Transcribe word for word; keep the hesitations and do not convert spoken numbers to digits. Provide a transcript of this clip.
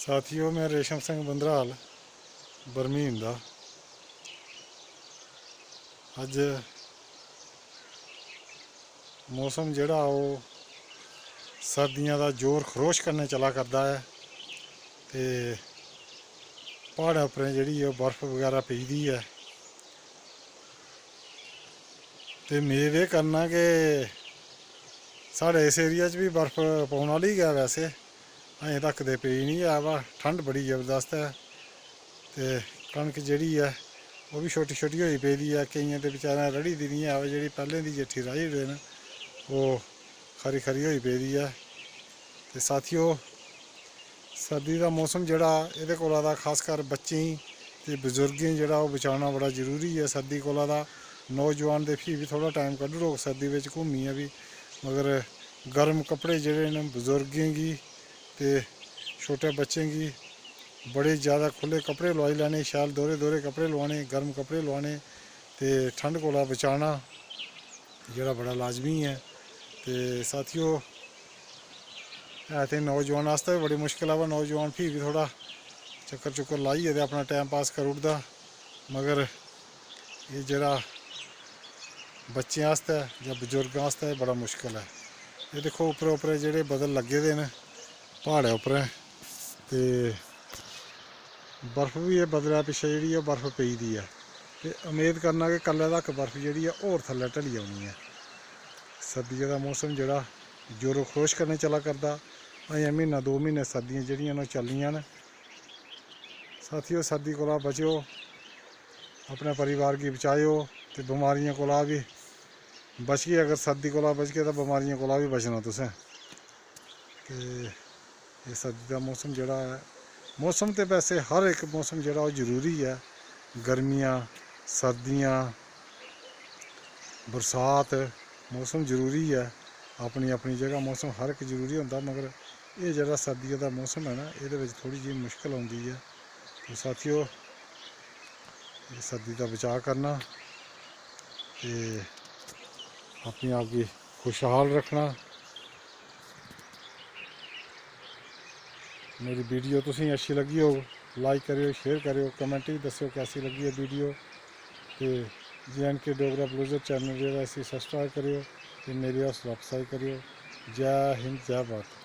साथियो, में रेशम सिंह बंदराल, बरमीन दा। अज्ज मौसम जेह्ड़ा, ओह् सर्दियां दा जोर खरोश कन्नै चला करदा ऐ ते प्हाड़ें उप्परें जेह्ड़ी, ओह् बर्फ बगैरा पेई दी ऐ। ते मेद एह् करना कि साढ़े इस एरिया च बी बर्फ पौन आह्ली गै, वैसे अजें तक ते पेई निं ऐ, वा ठंड बड़ी जबरदस्त ऐ। ते कनक जेह्ड़ी ऐ, ओह् बी छोटी छोटी होई पेदी ऐ, केइयें ते बेचारें रढ़ी दी निं ऐ, वा जेह्ड़ी पैह्लें दी जेठी राही ओड़े न, ओह् खरी खरी होई पेदी ऐ। ते साथियो, सर्दी दा मौसम जेह्ड़ा, एह्दे कोला दा खासकर बच्चें गी ते बजुर्गें गी जेह्ड़ा, ओह् बचाना बड़ा जरूरी ऐ सर्दी कोला दा। नौजवान ते फ्ही बी थोह्ड़ा टाइम कड्ढी ओड़ग सर्दी बिच घूमियै बी, मगर गर्म कपड़े जेह्ड़े न, बजुर्गें गी ते छोटे बच्चें गी बड़े ज़्यादा खु'ल्ले कपड़े लोआई लैने, शैल दोह्रे दोह्रे कपड़े लोआने, गर्म कपड़े लोआने ते ठंड कोला बचाना जेह्ड़ा बड़ा लाजमी ऐ। ते साथियो, है ते नौजवान आस्तै बी बड़ी मुश्कल ऐ, वा नौजवान फ्ही बी थोह्ड़ा चक्कर चुक्कर लाइयै ते अपना टाइम पास करी ओड़दा, मगर एह् जेह्ड़ा बच्चें आस्तै जां बजुर्गें आस्तै बड़ा मुश्कल ऐ। एह् दिक्खो, उप्परै उप्परै जेह्ड़े बदल लग्गे दे न प्हाड़ै उप्परें, ते बर्फ बी एह् बदलै पिच्छें जेह्ड़ी ऐ, बर्फ पेई दी ऐ। ते उम्मीद करना कि कल्लै तक बर्फ जेह्ड़ी ऐ, होर थल्लै ढली औनी ऐ। सर्दियें दा मौसम जेह्ड़ा जोरो खरोश कन्नै चला करदा, अजें म्हीना दो म्हीने सर्दियां जेह्ड़ियां न, ओह् चलनियां न। साथियो, सर्दी कोला बचेओ, अपने परिवार गी बचाएओ ते बमारियें कोला बी बचगे। अगर सर्दी कोला बचगे, तां बमारियें कोला बी बचना तुसें। ते एह् सर्दी दा मौसम जेह्ड़ा ऐ, मौसम ते वैसे हर इक मौसम जेह्ड़ा, ओह् जरूरी ऐ। गर्मियां, सर्दियां, बरसात, मौसम जरूरी ऐ। अपनी अपनी जगह मौसम हर इक जरूरी होंदा, मगर एह् जेह्ड़ा सर्दियें दा मौसम ऐ ना, एह्दे बिच थोह्ड़ी जेही मुश्कल औंदी ऐ। ते साथियो, एह् सर्दी दा बचाऽ करना ते अपने आप गी खुशहाल रक्खना। मेरी वीडियो तुसेंगी अच्छी लग्गी होग, लाइक करेओ, शेयर करेओ, कमेंट च दस्सेओ कैसी लग्गी ऐ वीडियो। ते जे and K Dogra blogger channel जेह्ड़ा, इसी सब्सक्राइब करेओ ते मेरी हौसला अफजाई करेओ। जै हिंद, जै भारत।